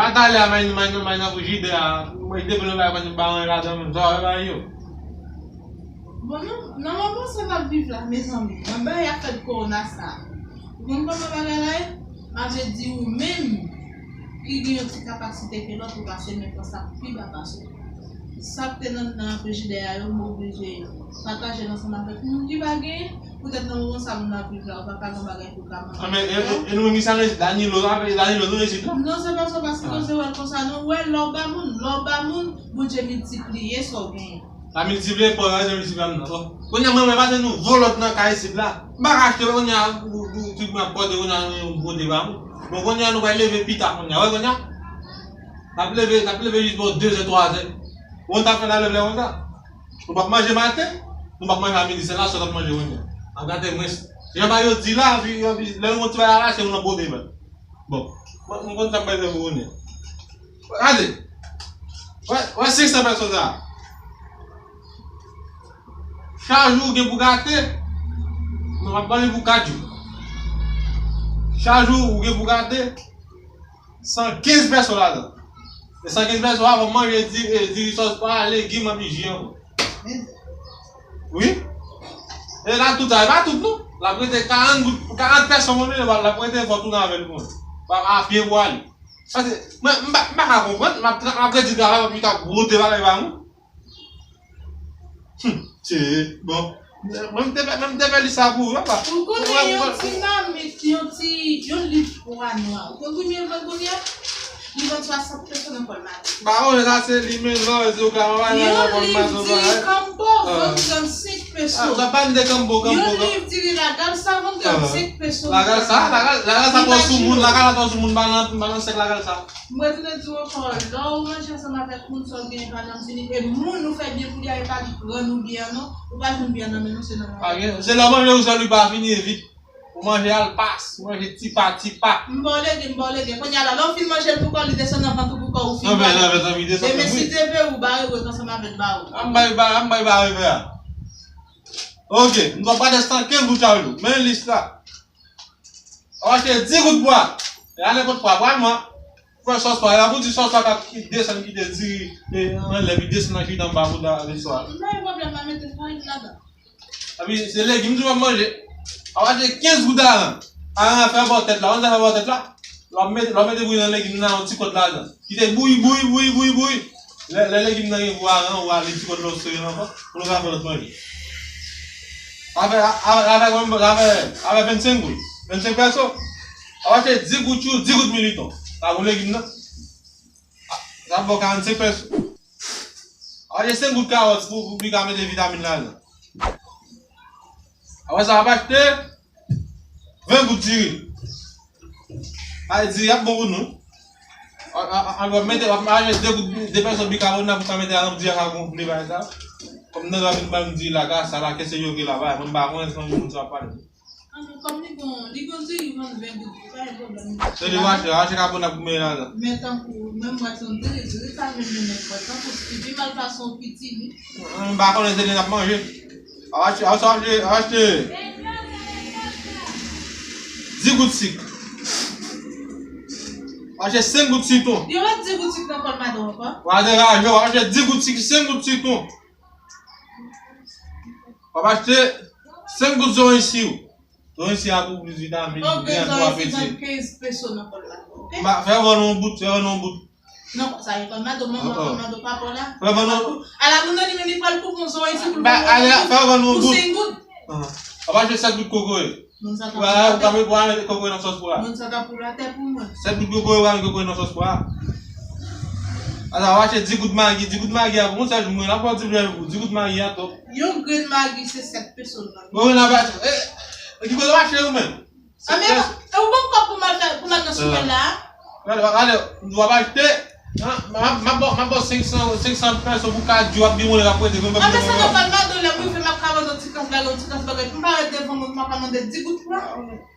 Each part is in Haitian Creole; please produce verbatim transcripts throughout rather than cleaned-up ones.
Pa talè a, may, may, may nan frijidè a. Mwen depi lè bay mwen ba mwen ladan menm. Sa w bay yo. Bon, non, nan moman sa n ap viv la, mezanmi, nan bagay afè kowona sa a. Ou konn kòman bagay la ye? M ap di ou menm ki gen yon ti kapasite ke lòt ou pase men konsa pi ba pase w. Sa k te nan nan frijidè a yo, m oblije pataje l ansanm avèk moun ki pa genyen. Poutèt nan moman sa moun ap viv la, ou pa ka gen bagay pou w ka manje. Ah, men, e, e, e nou menm ki sa nou resi, Danilo, sa fè Danilo nou resi la. Non, se pa sa, paske nou se wè l konsa, non, ou wè lè w ba moun, lè w ba moun, Bondye miltipliye sa w genyen. Sa miltipliye, pòv la, sa miltipliye m nan. Kounye a, mwen, mwen, pase nou vo lòt nan kay isit la. M pa ka achte, kounye a, ou, ou, ti mwen ap pòte, kounye a, nou yon gwo deba, wi. Bon, kounye a, nou pral leve pita, kounye a, wè, kounye a. N ap leve, n ap leve jis bò de zè, twa zè. Bon, n t ap fè n ap leve lè konsa. Nou p ap manje maten, nou p ap manje a midi, se la sòt ap manje kounye a. N ap gate mwens. Jan ba yo di la, pi, yo, pi, lè yon ti bagay la, se yon nan pwoblèm. Bon, mwen, mwen konn sa m pral fè pou kounye a. Gade. Wè, wè senk san pèson sa a. Chak jou ou gen pou gate, nou ap ban li pou kat jou. Chak jou ou gen pou gate, san kenz pèson ladan. E san kenz pèson a, w ap manje di, e, diri sòs pwa, legim, epi ji ankò. Wi. E la tout sa, e pa tout non. L ap rete karant goud, karant pèson mwen, l ap rete fò tounen avè l pou mwen. Pa a pye pou ale. Paske, mwen, m pa, m pa ka konprann, m ap tra-, m ap redi travay, m ap pita gwo travay pa mwen. Hum, tchè, bon. Mwen m te fè, mwen m te fè li sa pou ou, papa. Ou konnen yon ti mamit, yon ti, yon liv pwa nwa. Ou konn konbyen l vann kounye a? Li vann swasant pèso nan Pòlmato. Ba, ou sa se li menm, non, se ou ka anba la, nan Pòlmato, ba. Yon liv diri kanpo vann trannsenk pèso. Ah, sa pa de kanpo, kanpo. Yon liv diri lagal sa vann trannsenk pèso. Lagal sa, lagal, lagal sa twò sou moun, lagal sa twò sou moun, ba nan, ba nan sèk lagal sa. Mwen retounen di w ankò, lè w manje ansanm avèk moun, sa w genyen pa nanm fini. E moun ou fè byen pou li a, e pa li rann ou byen an non. Ou pa jwenn byen nan men nou, se nan manje. Se lè w manje ou sèl, li pa fini, e vit. Ou manje a, l pas, ou manje tipa, tipa. M ba w lege, m ba w lege. Kounye a la, lè w fin manje l pou kò w, li desann nan vant ou pou kò w, ou fin ba l. Demen si Dye vle, ou bare wòt ansanm avèk ba w. An m bay ba, an m bay ba revè a. Ok, m pral pran san kenz goud chak jou. Men lis la. W ap achte dis goud pwa. E a nenpòt pwa, pwa nwa. Fè sòs pwa. E a pou di sòs pwa k ap desann kite diri anlè, epi desann nan chita anba pou da lè swa. M pa gen pwoblèm, m a mete farin ladan. Epi se legim tou w ap manje. W ap achte kenz goud aran. Aran an fè bò tèt la. Ou konn sa fè bò tèt la? Lè w mete, lè w mete bouyi nan legim nan, yon ti kòd ladan. Kite bouyi, bouyi, bouyi, bouyi, bouyi. Lè, lè legim nan gen gou aran, ou ale ti kòd la, ou sere l ankò, pou nou ka fè lòt manje. Avè, avè, avè, avè, avè vennsenk goud. Vennsenk pèso. W ap achte dis goud chou, dis goud militon. Sa pou legim nan. Sa pou karannsenk pèso. W ap achte senk goud kawòt pou, pou li ka mete vitamin ladan. Apre sa, w ap achte ven goud diri. Ay, diri ap bon pou nou. A, a, a, w ap mete, w ap achte de goud, de pèso bikabonat pou ka mete adan diri a ka gonfle bagay sa. Kòm nan w ap vin ban m diri la, ka sa la, kese yo ke la, bagay, mwen m pa konnen se yon moun sa ap pale. Kòm li gon, li gon diri vann ven goud, pa gen pwoblèm. Se li w achte, w achte kabonat pou mete ladan. Men tankou, menm mwen se yon diri, diri sa menm li nèt mwen, tankou li pi mal pase yon pitimi. M pa konnen se li n ap manje. Achte, achte, achte, achte dis goud sik. Achte senk goud sitwon. Yo mèt dis goud sik nan kòl madanm ankò. W a degaje w, achte dis goud sik, senk goud sitwon. W ap achte senk goud zoranj siwo. Zoranj siwo a pou plis vitamin, li gen twa peti. Kenz peso nan kòl madanm, ok? Fè vann yon bout, fè vann yon bout. Non, sa e kòl madanm, manman kòl madanm, papa w la. Fè vann yon bout. Ala moun nan li menm li pral koupe yon zoranj si pou l vann yon bout. Fè vann yon bout. Pou senk goud. W ap achte sèt bout kokoye. Moun sa ta pou la tè. Ou ka mete kokoye nan sòs pwa. Moun sa ta pou la tè pou mwen. Sèt bout kokoye, ou ka mete kokoye nan sòs pwa. Ata, w achte dis goud magi, dis goud magi a pou moun sèl jou mwen la pou di vle pou dis goud magi a twòp. Yon grenn magi se sèt peso l vann. Bon, nan pa, e, e ki kote w achte ou menm? A men, e ou ban m kòb pou m al fè, pou m al nan sipè la? Gade, gade, w ap achte, m ap, m ap ba w, m ap ba w senk san, senk san pèso pou kat jou, w ap gen moun k ap prete, grenn pèp. Apre sa, nan palmado, lè m rive, m ap ka mande yon ti kras bagay, yon ti kras bagay, pou m pa ret devan moun, pou m pa ka mande dis goud pwa.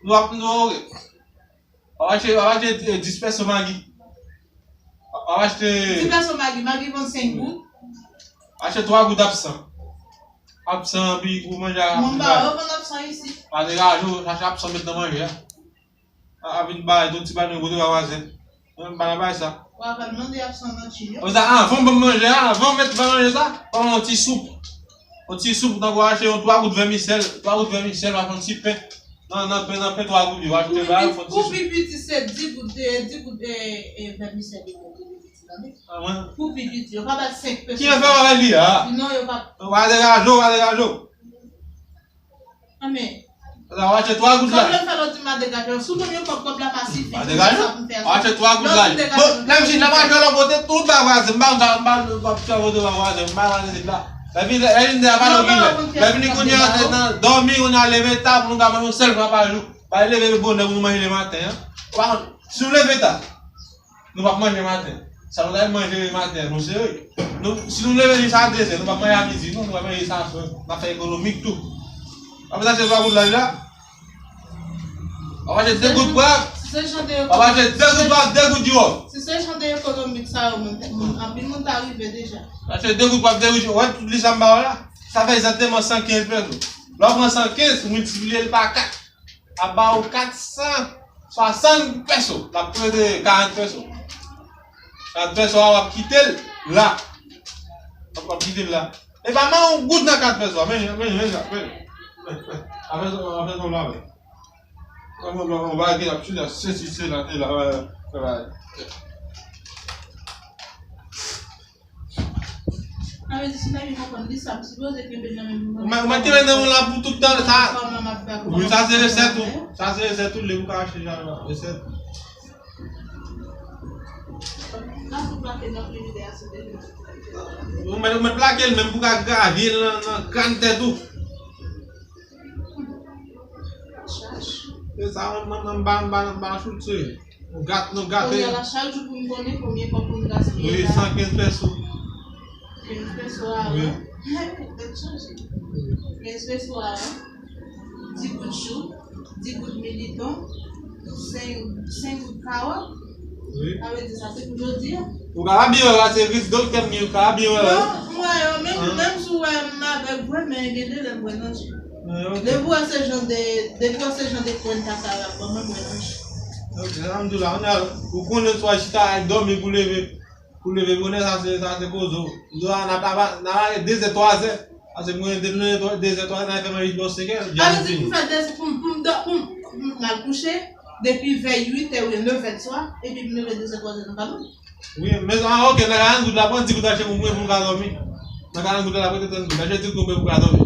W ap, w ap achte, w ap achte, eh, dis pèso magi. W ap achte. Dis pèso magi, magi vann senk goud. Achte twa goud absan. Absan, pi pou manje a. Mwen pa wè vann absan isit. Pa degaje w, chache absan met nan manje a. A, a vin bay, tout ti bagay nou pote pa wazen. Mwen pa nan bay sa. Papa mande ap san manti yo. Konsa, avan w ban m manje a, avan w mèt ban m manje sa, ban m yon ti soup. Yon ti soup, tankou achte yon twa goud vèmisèl, twa goud vèmisèl, w ap fè yon ti pen. Nan, nan pen, nan pen twa goud yo, w achte ba yo, fè yon ti soup. Pou pi piti, se dis goud, e, dis goud, e, e, vèmisèl yo, pou pi piti, tande. Ah, mwen. Pou pi piti, yo pa ba l senk peso. Ki afè w avè li a? Non, yo pa. W pa degaje w, w pa degaje w. Anben. Sa w achte twa goud la. Sa w vle fè lòt di m pa degaje w? Sou non yo kòb, kòb la pa sifi. Pa degaje w. Sa pou m fè. W achte twa goud la. Lòt di degaje w. Bon, lè m fin nan mache lòt kote, tout bagay se m pa konn sa, m pa konn sa kote bagay se m pa konn sa la. Lè vin, lè vin de a pa lòt ki lè. Lè vin kounye a, nan dòmi, kounye a leve ta, pou nou ka manje yon sèl fwa pa jou. Pa leve bonè pou nou manje lematen an. Ou pa konn, si w leve ta, nou p ap manje maten. Sa nou ta manje maten an, nou serye. Nou, si nou leve jis a dezè, nou p ap manje a midi, non, nou p ap manje jis a swen. N ap fè ekonomik tou. W ap achte twa goud laj la. W ap achte de goud pwav. W ap achte de goud pwav, de goud diwòf. Si se jan de ekonomik sa yo, moun, moun, anpil moun ta rive deja. W ap achte de goud pwav, de goud diwòf. Wè tout lis sa m ba w la? Sa fè egzakteman san kenz peso. Lè w pran san kenz, ou miltipliye l pa kat. Ap ba ou kat san swasann peso. L ap prete karant peso. Karant peso a, w ap kite l la. W ap, w ap kite l la. E pa manyen yon goud nan kat peso a. Men, men, men, men. Afè sa, afè sa w la, men. Kòman w va gen ap chita sesi, sela, tela, tela. Sa vle di, si nèg yo konprann li, sa m sipoze kenbe nan men m. Ou mèt, ou mèt kenbe nan men w la pou tout tan, sa. Kòman m ap fè, kòman m ap fè? Wi, sa se resèt ou. Sa se resèt ou, li ou ka achte jan resèt. Ou mèt, ou mèt plake l menm pou ka grave l nan, nan kràn tèt ou. E sa, mwen, mwen, mwen, m pa, m pa, m pa choute. Nou gate, nou gate. Kounye a la, chak jou pou m konnen konbyen kòb pou m gaspiye la. Wi, san kenz peso. Kenz peso a, wi. Tèt chanje. Kenz peso a, wi. Dis goud chou, dis goud militon, senk, senk goud kawòt. Wi. Sa vle di sa, se pou jodi a. Ou ka pa byen wè, se ris doktè m, ou ka pa byen wè. Non, m wè yo, menm, menm si w wè m avèk vre, men gen de lè m wè nan je. Depi w wè se jan de, depi w wè se jan de pwen kaka y ap ban mwen, mwen nan je. Ok, sa m di w la, ou konnen swa chita al dòmi pou leve, pou leve bonè, sa se, sa se koze w. Ou di w la, n ap, n ap, n ap ale dezè, twazè. Paske mwen, depi nou dezè, twazè, n al fè manje bò senkè, djòl fini. Sa vle di pou m fè dezè, pou m, pou m dò-, pou m, pou m al kouche, depi vè uitè oubyen nevè di swa, epi pou m leve dezè, twazè nan pa dòmi. Wi, men, ah, ok, nan karant goud la, pran dis goud achte pou mwen, pou m ka dòmi. Nan karant goud la, la prete trant goud. Achte dis goud mwen pou m ka dòmi.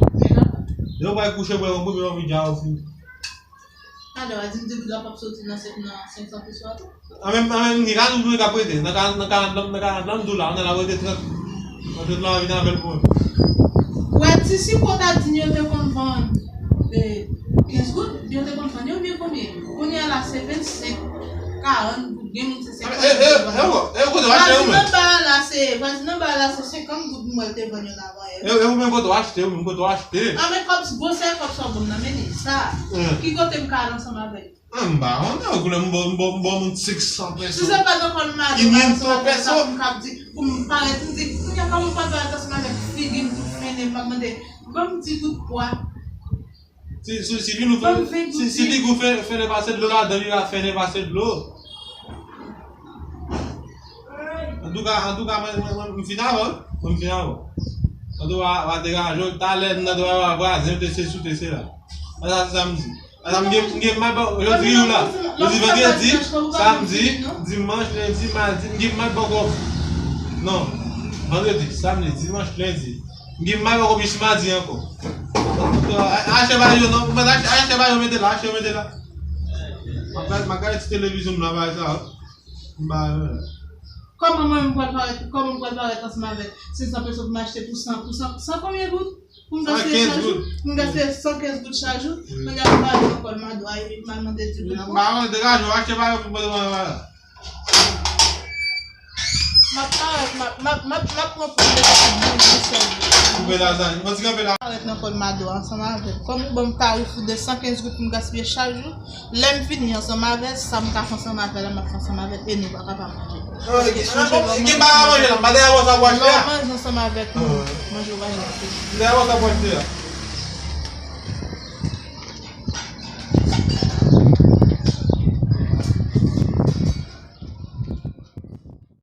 Lè w pral kouche, pran yon premye dòmi dja ou fini. Talè w a di m dis goud la p ap soti nan senk, nan senk san peso a tou. An menm, an menm, ni karant goud mwen ka prete. Nan karant, nan karant lan, nan karant lan, m di w la, nan la prete trant. Mwen tout lan vin avè l pou mwen. Wè, ti sipwo ta di n yo te konn vann, e, kenz goud, yo te konn vann yo byen konbyen? Kounye a la, se vennsenk, karant goud, gen moun se senkant goud yo vann yo. E, e, e, e, kote w achte yo menm? Vwazin anba a la, se, vwazin anba a la, se senkant goud m wè l te vann yo nan avan yè. E, e, ou menm kote w achte, ou menm kote w achte. A, men kòb, gwosè kòb sa w ban m nan, men li, sa, ki kote m ka al ansanm avè l? Ah, m pa konnen, kounye a m ba, m ba, m ba moun senk san peso. Si se pa nan kòl Mado a, sa m ap fè sa pou m kab di, pou m parèt, m di, kounye a kòman m pral parèt ansanm avèk figi m tou fennen, m ap mande, ban m dis goud pwa. Si, si, si figi w fennen, si, si figi w fennen, fennen pase dlo ladan, li va fennen pase dlo. Antouka, antouka, mwen, mwen, mwen, m fin avè w, mwen, m fin avè w. Antouka, w a degaje w, talè, m nan travay, vwazen, te sesi, te sela. Sa, sa, sa m di. Sa m gen, m gen mal bò, jodi ou la. Jodi vandredi, samdi, dimanch, lendi, madi, m gen mal bò kòb. Non. Vandredi, samdi, dimanch, lendi. M gen mal bò kòb jis madi ankò. Achte bagay yo non, mwen achte, achte bagay yo mete la, achte yo mete la. M ap gade, m ap gade ti televizyon m nan bagay sa yo. M pa, euh, Kòman mwen m pral parèt, kòman m pral parèt ansanm avèk senk san peso pou m achte pou san, pou san, san konbyen goud? Pou m gaspiye chak jou? Pou m gaspiye san kenz goud chak jou? Kounye a m pa al nan kòl Mado a, epi m al mande di goud pou. Mwen pa konn degaje w achte bagay pou mwen, mwen, mwen. M ap parèt, m ap, m ap, m ap, m ap pran pou m mete tout moun nan sèl. Koupe la, sa, mwen ti kanpe la. Parèt nan kòl Mado a ansanm avèk. Kòm ou ban m tarif de san kenz goud pou m gaspiye chak jou, lè m fini ansanm avè l, sa m ka fè ansanm avè l, m ap fè ansanm avè l, e nou pa ka pa manje. Paske si w chèf manje, gen bagay a manje la, m pa dèyè wè sa pou achte a. Lè w manje ansanm avèk nou, manje w pa janm fini. M dèyè wè sa pou achte a.